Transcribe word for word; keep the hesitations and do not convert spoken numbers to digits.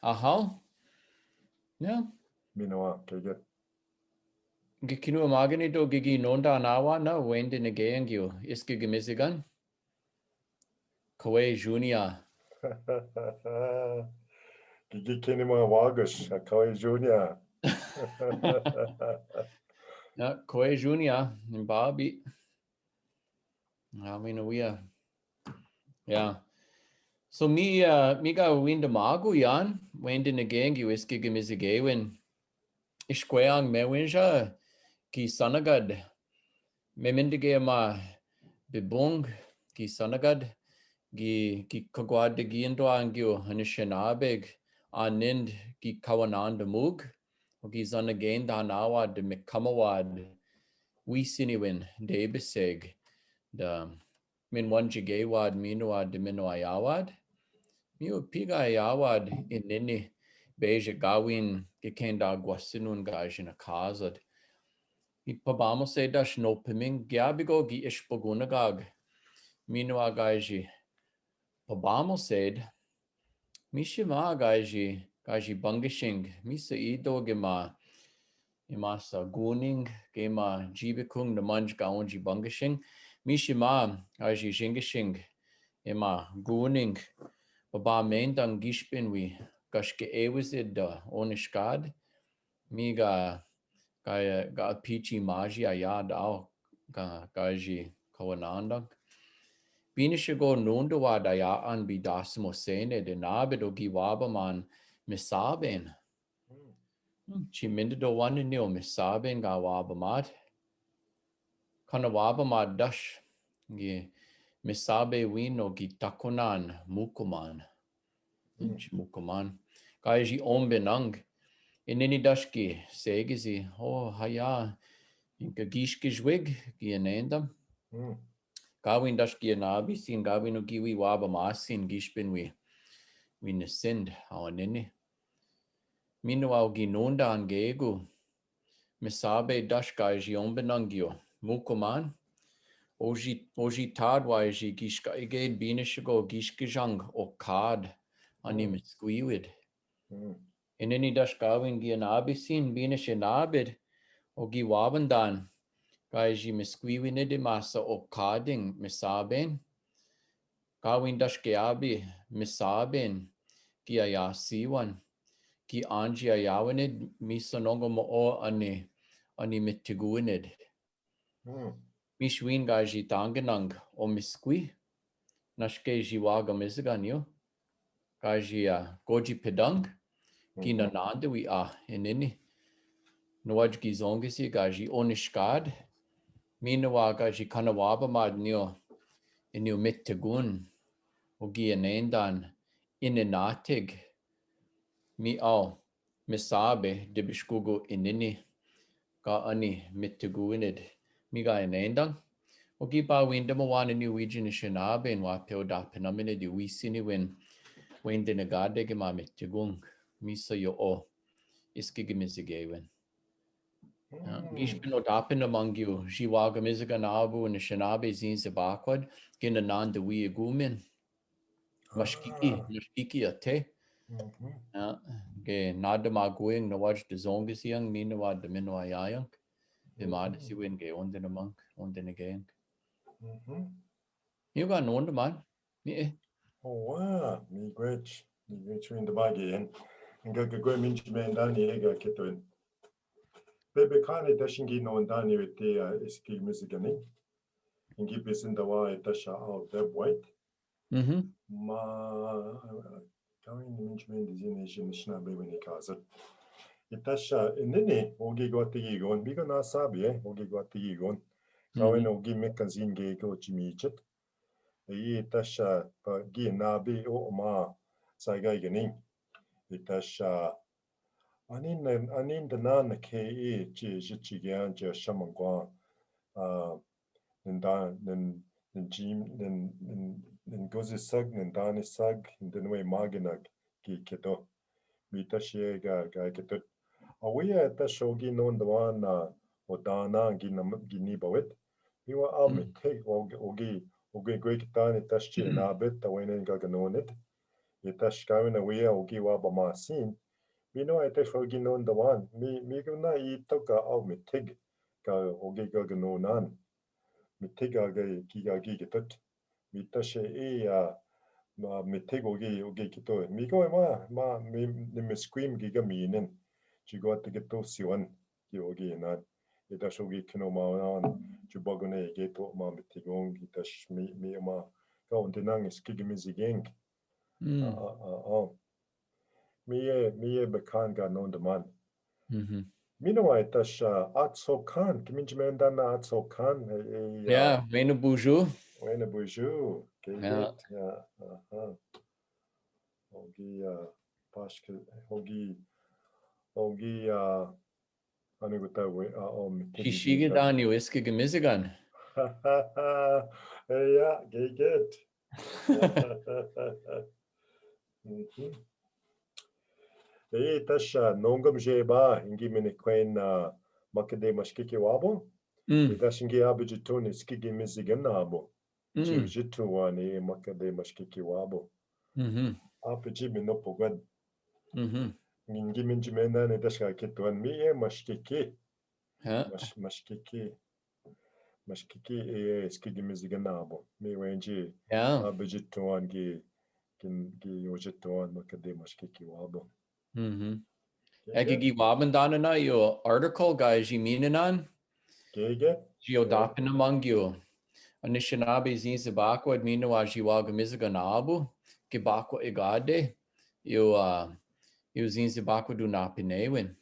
Ahau? Ya. Minoa, kege. Ge kinu magani do gigi nonda nawa na wende nege angio. Iski gimizigan. Kawe Junior. Gigi kini ma wagas, Kawe Junior. Ya, Kawe Junior, ni Bobby. Amin wia. Ya. So mi, uh, mi ga winda magu yan, wende nege angio iski gimizige wen. Iskweang mewinja, ki sanagad. Memindige ma bibung, ki sanagad. Gi, ki kagwad de gi ndo angio, Anishinabeg, anind, ki kawananda mug. O gi zanagenda nawa de mikamawad. Wi siniwin, de biseg. Da Min wanjige wad mino wad de mino ayawad. Miu piga ayawad inini beje gawin gikenda gwasinun gajina kazad. I pabamo se dash no piming giabigo gi ishpagunagag. Mino agaji pabamo sed. Mishima gaji, gaji bangishing, misa ido gima, ima sa guning, gima jibikung namanj gaonji bangishing, mishima gaji jingishing, ima guning, baba mendang gishpin wi, gashke ewizid da onishkad, Mi ga, ga, ga pichi maji aya dao, ga, gaji kawanandang. Binishigo nundu wa daya an bidasimo sene de nabido gi wabaman misaben. Chi minda do wan ni o misaben ga wabamad. Kana wabamad dash gi misabe wino gi takunan mukuman. Chi mukuman. Gaji ombenang. Inini dash gi segizi. O haya. Inka gishkijwig gi inendam. Gawin dash gi inabi sin gawin o gi wi wabamasin gishpin wi. Wi nisind awanini. Mino aw gi nunda angegu. Misabe dash gaji ombenang gio. Mukuman. Oji, oji tad waji gishka iged binishigo gishkijang o kad. Ani miskwiwid. Inini dash gawin gi inabi sin binish inabid. O gi wabandan. Gaji miskwiwinid masa o kading misaben. Gawin dash gi abi misaben. Gi ayasiwan. Gi anji ayawanid misanongo mo o ani, ani mitiguinid. Mishwin gaji tanganang o miskwi. Nashke jiwaga misigan yo. Gaji a goji pedang. Gi nananda wi a inini. Nawaj gi zongisi gaji onishkad. Minawa gaji kana wabamad nio. Inio mitigun. O gi inendan. Ininatig. Mi aw. Misabe, dibishkugu inini, ka ani mitiguinid, mi ga inendang. O gi ba windama wan ini wijin ishinabe, in wa peo da pinamine di wisini win, win dinagade gi ma mitigung, misa yo o, iski gi mizige win. Gish pino da pinamang yu, jiwa ga miziga nabu, in ishinabe zin zibakwad, gina nanda wi igumin. Mashkiki, mashkiki ate. Ge nada maguing na waj de zongisiang, ni na waj de minwa yayang. De mada siwin ge onde na mang, onde na gang. Ni ga nonde man. Ni e. Owa, ni gwech, ni gwech win de magi en. Nga ge gwe minch men dani e ga ketwen. Bebe kane dashingi non dani wete iski mizigani. Ingi bisin dawa e dasha au deb white. Ma, kawin ni minch men dizin e jin shina bebe ni kazat. Itasha, inini, ogi gwati gigon, bigo na sabi, eh, ogi gwati gigon. Kawin ogi mekanzin ge go chimichit. Itasha, pa gi nabi o ma, saiga igani. Itasha, anin, anin dana na ke e, chi, chi, chi, chi, chi, shamangwa. Ah, Nin dan, nin, nin jim, nin, nin, nin gozi sag, nin dani sag, nin dinwe maginag, gi kedo. Mi tashi ga, ga kedo. Awi a tashi ogi non dwana, o dana, gi na, gi ni bawit. Iwa a mi te, ogi, ogi, ogi gwe kitani tashi na bit, awenen ga ganonit. Itash kawina wia ogi wa bamasin. Mino itash ogi non dawan. Mi, mi guna i toka au mitig. Ka ogi ka ganonan. Mitig aga ki agi gitot. Mi tash e a ma mitig ogi ogi kito. Mi ko ma ma mi ni mi scream gi ga minen. Jigo atigito siwan. Ki ogi nan. Itash ogi kino ma nan. Jubagone gi to ma mitig ong itash mi mi ma. Ka ontinang iski gi mi zigeng. A a a. Miye miye bekan ga non daman. Mino wa itash a atso kan, kimin jimendan na atso kan. Ya, wena buju. Wena buju. Kegit. Ya, aha. Ogi a paske ogi ogi a Ano gota we a o mi. Shishigi dani wiski gimizigan. Ya, kegit. E tash a nongam jeba ingi mini kwen a makade mashkiki wabo. E tash ingi abijitun iski gimizigan abo. Jitu wani makade mashkiki wabo. Apiji mino pogad. Ingi minjimendan e tash ka kituan mi e mashkiki. Mashkiki. Mashkiki e iski gimizigan abo. Mi wenji. Abijitun gi gi ojitun makade mashkiki wabo. Eke gi waban danana yo article ga jiminanan. Gege. Jio dapina mangyo. Anishinaabe zinzi bakwa admina wa jiwa gimizigan abo. Gi bakwa igade. Yo a yo zinzi bakwa du napinewin.